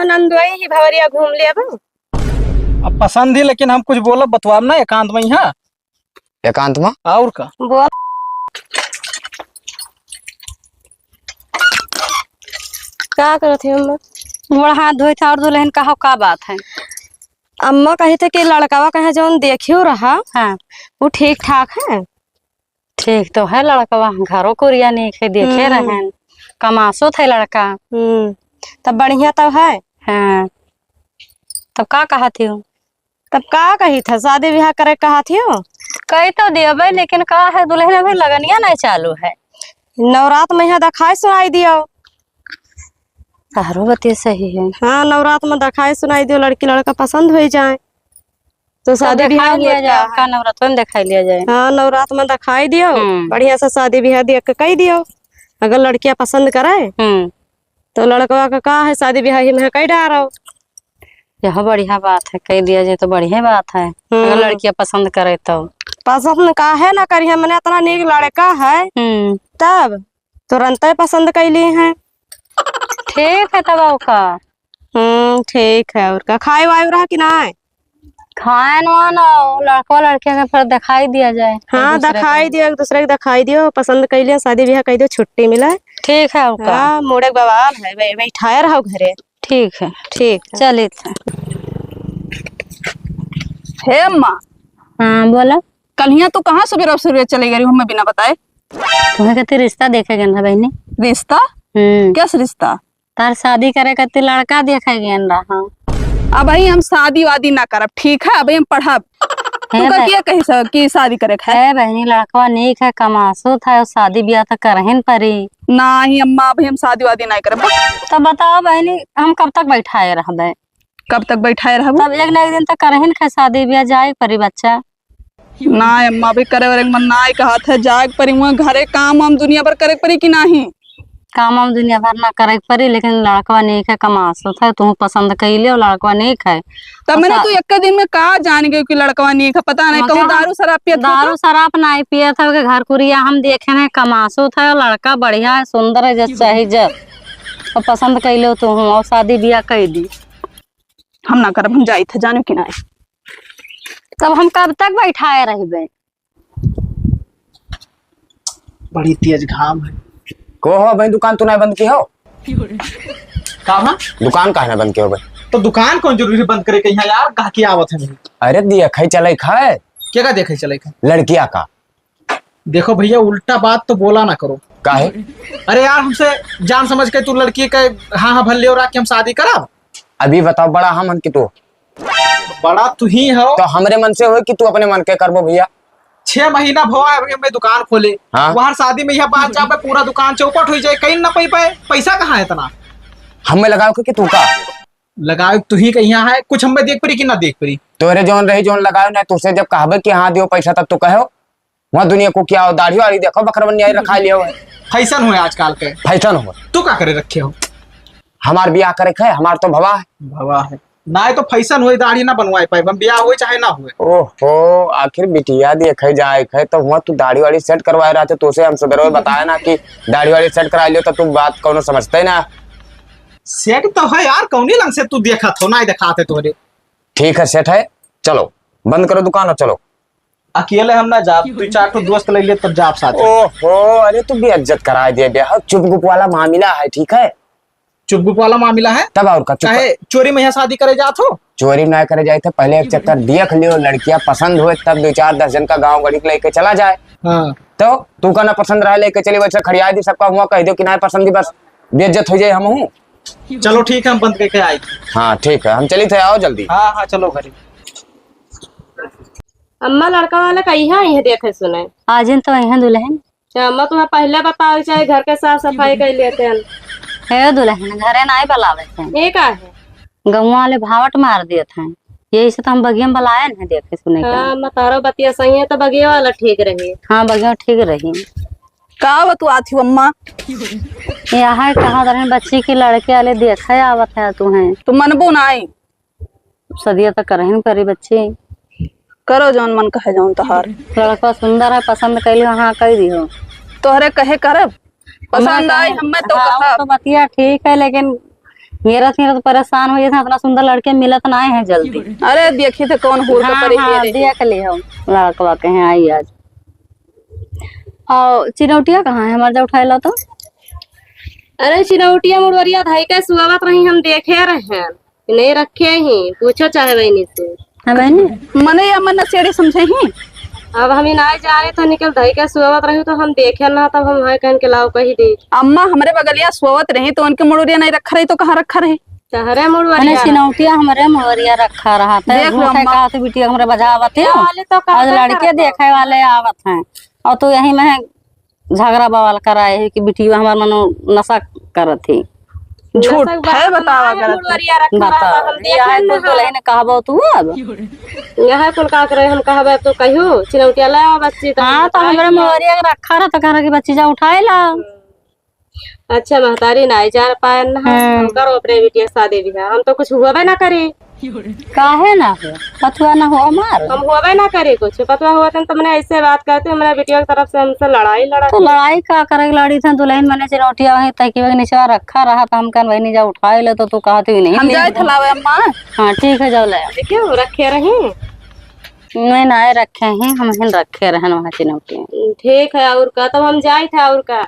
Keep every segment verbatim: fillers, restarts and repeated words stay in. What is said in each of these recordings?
नंदोई ही भवरिया घूम लेबो। अब पसंद ही, लेकिन हम कुछ बोलब बतवाब ना एकांत में, हाँ। एकांत में? और का? बोल। का करत है अम्मा? गोड़ हाथ धोइत है और दुल्हन कहो का बात है? अम्मा कही थे कि लड़कवा कहे जौन देखियो रहा, हाँ। वो ठीक ठाक है? ठीक तो है लड़कवा, घरो कुरिया नीक है, देखे हम्म। रहेन, कमासो थे लड़का। हम्म, तब बढ़िया तो है। हाँ, तब का कहत हियो? तब का कही था, शादी ब्याह करे कहा थियो? कही तो देबे, लेकिन का है दुल्हन अभी लगनिया नहीं चालू है। नवरात में यहाँ दिखाई सुनाई दियो। तहरो बतिया सही है। हाँ, नवरात में दिखाई सुनाई दियो, लड़की लड़का पसंद हो जाए तो तो शादी ब्याह दिखाई लिया होता जाए, है। का नवरात में दिखाई लिया जाए। हाँ, नवरात में दिखाई दियो, हम्म। बढ़िया से शादी ब्याह देख के कही दियो। अगर लड़कियां पसंद करे हम्म। तो लड़कवा का, का है, शादी ब्याह ही में कही डारो। यह बढ़िया बात है, कह दिया जाए तो बढ़िया बात है। हम्म। अगर लड़कियां पसंद करे तो। पसंद काहे ना करिए, मने इतना नीक लड़का है। हम्म। तब तुरंते पसंद कैली हैं। ठीक है तब और का। हम्म, ठीक है, और का, खाए वाए रहा कि ना? खाए ना, ना, लड़का लड़के के फिर दिखाई दिया जाए हाँ, एक दूसरे दिखाई को। दियो, एक दूसरे के दिखाई दियो, पसंद कैलियो, शादी ब्याह कह दियो, छुट्टी मिला। ठीक है, और का? हाँ, मुड़े के बवाल है, बै-, बैठाए रहो घरे। ठीक है। ठीक है। चलित है। हे अम्मा। हाँ, बोला। कल हियाँ तू कहाँ सुबेरे सुबेरे चले गई हमें बिना बताए? तुम्हें कहती रिश्ता देखे गए ना बहनी। रिश्ता? हम्म। कैसे रिश्ता? तार शादी करे खातिर लड़का देखे गए रहा। अबही हम शादी वादी ना करब, ठीक है? अबही हम पढ़ब। हे तू का बह- किया कही स-, कि शादी करे के है? हे बहनी, लड़कवा नीक है, कमासुत है, शादी ब्याह तो करहिन परी। नाही अम्मा, अबही हम शादी वादी नहीं करब। तब बताओ बहनी, हम कब तक बैठाए रहबे? कब तक बैठाए रहबू? तब एक ना एक दिन तो करहिन के शादी ब्याह, जाए परी बच्चा। ना अम्मा, अभी करे वरे के मन ना ही कहत है, जाए के परी, वहाँ घरे काम वाम दुनिया भर करे के परी कि नाही? काम वाम दुनिया भर ना करे के परी, लेकिन लड़कवा नीक है, कमासुत है, तू पसंद कइले हो, लड़कवा नीक है। तब मैंने सा- तू एक दिन में का जान गई कि लड़कवा नीक है, पता नहीं, मगर कहूँ हम दारू शराब पियत हो दारू तो? शराब ना ही पियत है, ओके घर कुरिया हम देखे नहीं, कमासुत है, लड़का बढ़िया है, सुंदर है, जस चाही जस, और पसंद कइले हो तू, और शादी ब्याह कइ दी। हम ना करब, हम जाइत है, जानो कि ना। तब हम कब तक बैठाए रहबे? बड़ी तेज घाम है। को हो भाई, दुकान तू ना बंद की हो? का भा? दुकान काहे ना बंद की हो भाई? तो दुकान कौन जरूरी बंद करे कहीं यार, गाहकी आवत है भाई। अरे दिया खाई चले खाए। के का देखे चले खाए? लड़किया का। देखो भैया, उल्टा बात तो बोला ना करो। काहे? अरे यार, हमसे जान समझ के तू लड़की के हाँ हाँ भल्ले और आके हम शादी कराब? अभी बताओ, बड़ा हम हन कि तू? बड़ा तू ही हो। तो हमरे मन से होए कि तू अपने मन के करबो भैया? छह महीना भवा है अभी हमें दुकान खोले। हाँ। वहाँ शादी में यह बात जाबे पूरा दुकान चौपट हो जाए, कहीं ना पै पाए। पैसा कहाँ है इतना? हमें लगाओ कि तू का? लगाओ तू ही कहीं है, कुछ हमें देख परी कि ना देख परी? तोरे जौन रही जौन लगाओ ना, तुझसे जब कहबे कि हाँ दियो पैसा तब तू कहो। वहाँ दुनिया को क्या हो, दाढ़ी वाढ़ी देखो, बकरवन न्याय रखा लियो है। फैशन हुए आजकल के। फैशन हुए। तू का करे रखे हो? हमार ब्याह करे के है, हमार तो भवा है। भवा है। ना तो फैशन हुए, दाढ़ी ना बनवाए पाए, हम ब्याह हुए चाहे ना हुए। ओहो, आखिर बिटिया देखे जाए के है, तो हुआ तू दाढ़ी वाढ़ी सेट करवाए रहते, तो उसे हम सुधरवे बताए ना कि दाढ़ी वाढ़ी सेट करा लियो, तो तू बात कौनो समझते ना। सेट तो है यार, कौनी लंग से तू देखत हो, ना दिखाते तोरे। ठीक है, सेट है, चलो, बंद करो दुकान और चलो। अकेले हम ना जाब, तू चार ठो दोस्त ले ले तब जाब साथ। ओहो, अरे तू बेइज्जत कराए दे बे। हाँ, चुप गुप वाला मामला है, ठीक है? चुप गुप वाला मामला है? तब और का, चुप काहे कर। चोरी में यहाँ शादी करे जात हो? चोरी ना करे जाए थे, पहले एक चक्कर देख लियो, लड़कियां पसंद हुए तब दो चार दस जन का गांव गढ़ी के लेके चला जाए। हाँ। तो तू का ना पसंद रहा लेके चली, वैसे खड़िया दी सबका हुआ कह दो कि ना पसंद ही बस बेइज्जत हो जाए हम हूँ। चलो ठीक है, हम बंद करके आए। हाँ ठीक है, हम चली थे, आओ जल्दी। हाँ हाँ चलो घरे। अम्मा, लड़का वाला कहिया आई है देखे सुने? आज इन तो आई हैं दुल्हन। अच्छा अम्मा, तुम्हें पहले बताओ, चाहे घर के साफ सफाई कर लेते हैं। हे दुल्हन, घरे नाई बुलावे थे। ये का है? गौवा वाले भावट मार दिए थे, यही से तो हम बगिया में बुलाए हैं देखे सुने के। हाँ, अम्मा, तारो बतिया सही है, तो बगिया वाला ठीक रही। हाँ, बगिया ठीक रही। का बतुआत हो अम्मा? यहाँ कहा रहे बच्ची की लड़के वाले देखे आवत है तुम्हें। तो मनबो नाई। सदिया तो करहिन परी बच्ची। करो जौन मन कहे जौन तोहार। लड़का सुंदर है, पसंद कैली, हाँ कह दियो। तोहरे कहे करब, पसंद आई हमें तो हाँ, कहब। तो बतिया ठीक है, लेकिन घेरत घेरत परेशान होइ जात हैं, इतना सुंदर लड़के मिलत नाहीं हैं जल्दी। अरे देखी तो कौन हूर का हाँ, परी हाँ, घेरे। देख ली हम लड़कवा के हैं आई आज। और चिनौटिया कहाँ है? हमार जा उठाए ला तो। अरे चिनौटिया मुड़वरिया धई के सुआवत रही, हम देखे रहे हैं। नहीं रखे ही, पूछो चाहे बहिनी से। हाँ बहिनी। मने ये अम्मा नशेड़ी समझे ही। अब हम ही नाहीं जाने तो निकल धई के सुआवत रही तो हम देखे ना, तब हम है कहन के लाओ कही दे। अम्मा हमरे बगलिया सोवत रही तो उनके मुड़वरिया नहीं रखा रही तो कहाँ रखा रही? तहरे मुड़वरिया मने रहा। चिनौटिया हमरे मुड़वरिया रखा रहा। ते देख लो झूठे अम्मा। कहा तो बिटिया हमरे बजावत है। वाले तो आज कहबे लड़के करता। देखे वाले आवत हैं और तू यही में झगड़ा बवाल कराए है कि बिटिया हमार मनो नशा करत है। झूठ नशा है, बात बतावा ना है, करत है। मुड़वरिया रखा रहा बताओ, था, हम ये देखे है ना कुल तो। दुल्हन कहबो तू अब। यहाँ कुल का करे, हम कहबे तो कहियो, चिनौटिया ले आओ बच्ची, तो हाँ, हम तो बताए हमरे दिया। मुड़वरिया के रखा रहा तो कह रहा कि बच्ची जा उठाए ला। अच्छा, महतारी नाई जा पाए ना, हाँ। हम करो अपने बिटिया के शादी बियाह, हम तो कुछ हुआ ना करे। काहे ना हो? पतुआ ना हो हमार? हम होबे ना करे कुछ। पतुआ होत हैं तो मने ऐसे बात करते, हमरे बिटिया की तरफ से हमसे लड़ाई लड़ा। तो लड़ाई का करे लड़ी थे? दुल्हन मने चिनौटिया वहीं तकिया के नीचे रखा रहा, तो हम कहन वहीं जा उठाए ले, तो तू कहती हुई नहीं हम ले। जाए थे लावे अम्मा। हाँ, ठीक है, जाओ ले आओ। देखियो, रखे रही। नहीं, ना रखे हैं, हम हिन रखे रहन वहाँ चिनौटिया। ठीक है, और का, तब हम जाए थे, और का?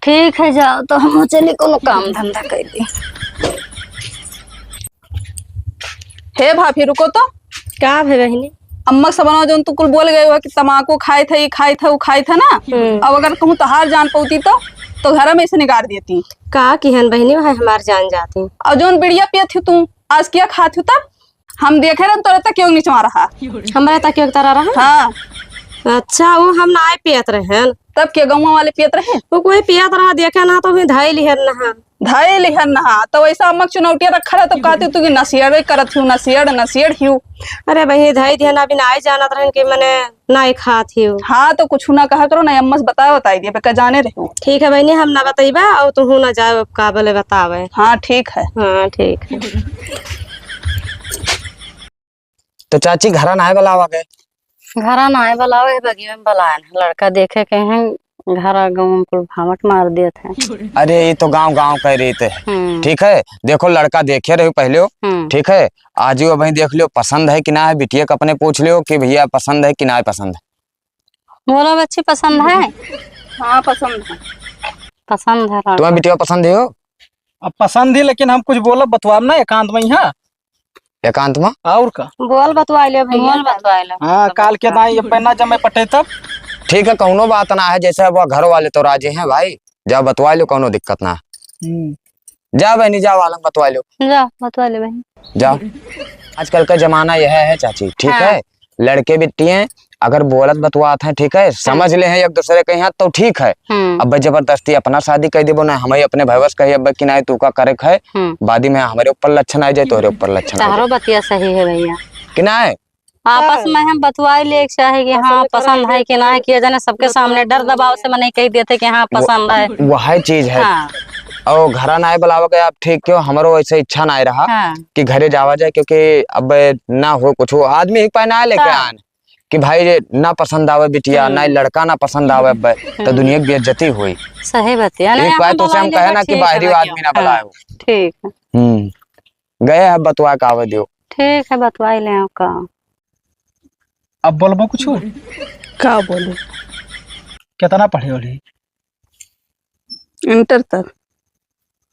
ठीक है, जाओ तो हम चली कोनो काम धंधा कर ली। हे भाभी, रुको तो। का भे बहिनी? अम्मा सबनवा जौन तू कुल बोल गए हो कि तमाकू खाए थे, ई खाए थे, ऊ खाए थे ना, हम्म। अब अगर कहूँ तहार जान पौती तो, तो घर में से निकाल देती। का किहन बहिनी, वह हमार जान जाती। और जौन बिड़िया पियत थी तू, आज क्या खात थी तब? हम देखे रहन तोरे तक क्यों निचवा रहा। हमरा तक क्यों तरह रहा? हाँ। अच्छा, वो हम ना आए पियत रहन। तब के गौवा वाले पियत रहे? वो कोई पियत रहा, देखे ना तो भी धाई लिहन नहा। धाई लिहन नहा, तो वैसा अम्मा के चुनौटिया रखा रहा, तब कहती तू कि नसियड़ करत हियो, नसियड़, नसियड़ हियो। अरे बहिनी, धाई दिहन अभी ना आए जानत रहन कि मने नाई खात हियो। हाँ, तो कुछ ना कहा करो, ना अम्मा से बताए, बताई दिया, बेका जाने रहे। ठीक है बहिनी, हम ना बतइबा, और तू ना जाए, अब का बोले बतावे। हाँ, ठीक है। हाँ, ठीक है। तो चाची, घरा नाय बुलावा गए? घरा नाय बुलावे, बगिया में बुलाए हैं। लड़का देखे के हैं, घर आ गाँव में कुल भावट मार देत हैं। अरे, ये तो गाँव, गाँव कह रही थे। हम्म। ठीक है, देखो, लड़का देखे रहे पहले हो। हम्म। ठीक है, आज ही वहीं देख लियो, पसंद है कि ना है, बिटिया के अपने पूछ लियो कि भैया पसंद है कि ना पसंद है। बोलो बच्ची, पसंद है? हाँ, पसंद है। पसंद है लड़का। तुम्हें बिटिया पसंद है हो? अब पसंद ही, लेकिन हम कुछ बोलब बतवाब ना एकांत में यहाँ। एकांत में? और का? बोल बतवाई ले भैया, बोल बतवाई ले। हाँ, काल के दाई ये पहना जब मैं पटे तब। ठीक है, कौनो बात ना है, जैसे अब घर वाले तो राजी हैं भाई, जाओ बतवाई लो, कौनो दिक्कत ना है। हम्म। जा बहनी, जाओ आलम बतवा लो। जा बतवा ले बहनी। जाओ। आजकल का जमाना यह है चाची, ठीक हाँ। है, लड़के बिट्टी हैं, अगर बोलत बतवात हैं, ठीक है, हाँ। समझ ले हैं एक दूसरे के यहाँ तो ठीक है। हम्म। अब जबरदस्ती अपना शादी कर देबो ना, हमें अपने भैवस कही अब कि नाई तू का करे है, हम्म। बादी में हमारे ऊपर लक्षण आ जाए, तोहरे ऊपर लक्षण आ जाए। चारों बतिया सही है भैया। कि नाई? आपस हाँ। में हम बतवाई ले एक चाहे कि आपस हाँ, में पसंद है कि ना, कि जाने सबके सामने डर दबाव से मने कह देते कि हाँ, वो, पसंद है। वही चीज है। हाँ। और घरा नाई बुलावे के आप ठीक क्यों, हमरो ऐसे इच्छा नाई रहा हाँ। कि घरे जावा जाए, क्योंकि अब ना हो कुछ हो, आदमी एक पाए ना लेके हाँ। आन कि भाई ये ना पसंद आवे बिटिया, हम्म। ना लड़का ना पसंद आवे, अब तो हम्म। दुनिया की बेइज्जती हुई। सही बात है। एक बार तो हम कहे ना कि बाहरी आदमी ना हाँ। बुलाए। ठीक है। हम्म। गए हैं बतवा के आवे दियो। ठीक है, बतवाई ले का। अब बोलबो कुछ? का बोलू? कितना पढ़े हो रही? इंटर तक।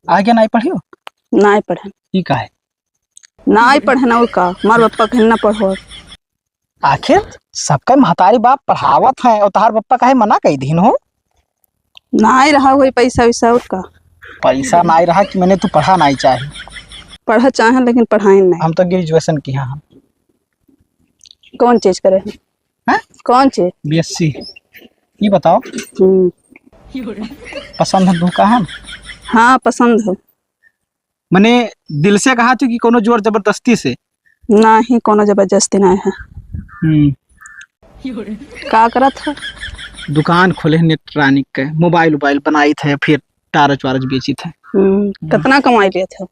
आगे नाई पढ़ियो? नाई पढ़े। ई काहे? नाई पढ़े ना, और का? मार पप्पा कहे ना पढ़ो। आखिर सबका महतारी बाप पढ़ावत हैं और तहार पप्पा काहे मना कई दिन हो? नाई रहा वही पैसा वैसा, और का? पैसा नाई रहा कि मने तू पढ़ा नाई चाहे? पढ़ा चाहे, लेकिन पढ़ाई नहीं। हम तो ग्रेजुएशन किया हम। कौन चीज करे हैं? हैं? कौन चीज? बीएससी। ये बताओ। हम्म। पसंद है तू का है? हाँ, पसंद है। मने दिल से कहा तू कि कोनो जोर जबरदस्ती से? नहीं, कोनो जबरदस्ती नहीं है। हम्म। का करत है? दुकान खोले हैं इलेक्ट्रॉनिक के, मोबाइल उबाइल बनाई थे, फिर टारच वारच बेची थे। हम्म, कितना कमाई लेत है?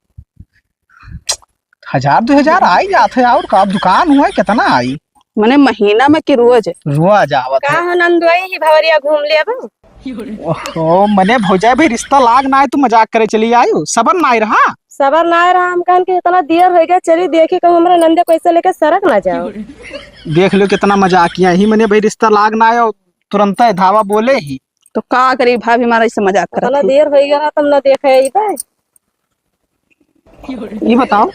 हजार दो हजार आई जात है, और का? अब दुकान हुआ है, कितना आई? मने महीना में कि रोज? रोज आवत का है। हो नंदोई ही भवरिया घूम ले अब? ओहो, मने भौजाई भाई रिश्ता लाग ना है, तू मजाक करे चली आयु, सबन ना रहा। सबर ना रहा, हम कहन कि इतना देर होइ गया, चली देखी कहूँ हमरा नंदे कैसे लेके सरक ना जाओ। देख लो कितना मजाकिया ही, मने भाई रिश्ता लाग ना आयो, तुरंत धावा बोले ही। तो का करी भाभी, हमारा इससे मजाक करत इतना है। देर होइ गया, तुम ना देखे ही बे। ये बताओ,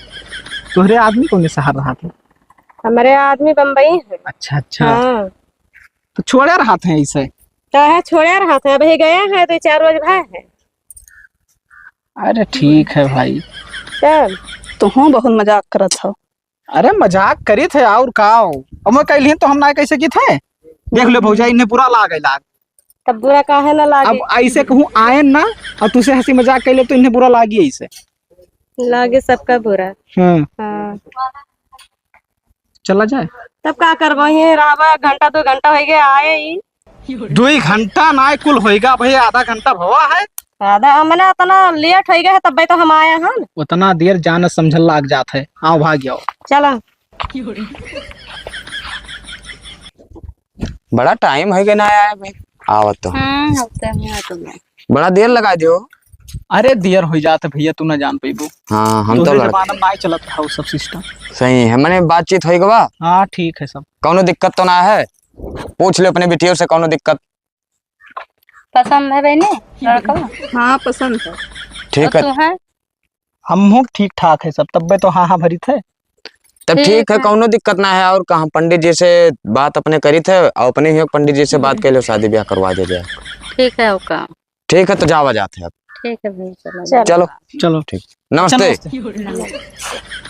तोहरे आदमी कौन शहर रहा थे? हमारे आदमी बम्बई है। अच्छा, अच्छा। हाँ। तो छोड़े रहा थे ऐसे? काहे छोड़े रहा थे, अभी गए हैं, दो चार रोज भए हैं। अरे ठीक है भाई। तब? तो हूँ बहुत मजाक करत हो। अरे मजाक करी थे और का हो? अब मैं कहली तो हम ना कैसे की थे? देख लो भौजाई, इन्हें बुरा लागे लाग। तब बुरा काहे ना लागे? अब ऐसे कहूँ आए ना और तुझसे हंसी मजाक कर ले तो इन्हें बुरा लागी ऐसे। लागे सबका बुरा। हाँ। हाँ। चला जाए। तब का करबो, ये रावा घंटा दो घंटा होइ गया आए ही। दुई घंटा ना कुल होइगा भाई, आधा घंटा भवा है। आधा, मने इतना लेट होइ गया है, तब तो हम आए हैं। उतना देर जान समझल लाग जात है। आओ भाग जाओ। चला। बड़ा टाइम होइ गया ना आया भाई। आवत तो। हम्म, हफ्ते में आ तो मैं। बड़ा देर लगा दियो। अरे देर होइ जात है भैया, तू ना जान पैबो। हाँ, हम तो तोहरे लड़- जमाना में ना चलत रहा वो सब सिस्टम। सही है, मने बातचीत होइ गवा। हाँ ठीक है सब। कौनो दिक्कत तो ना है? पूछ ले अपने बिटियों से कौनो दिक्कत। पसंद है बहनी लड़का? हाँ पसंद है। ठीक और है। तू है? हम हो ठीक ठाक है सब, तब्बे तो हाँ हाँ भरी थे। तब ठीक ठीक है, है। कौनो दिक्कत ना है। और कहाँ पंडित जी से बात अपने करी थे और अपने ही पंडित जी से बात कर लो, शादी ब्याह करवा दे जाए। ठीक है, ओका। ठीक है, तो जावा जाते हैं अब। ठीक है भैया, चलो। चलो। चलो। ठीक। नमस्ते। अच्छा, नमस्ते।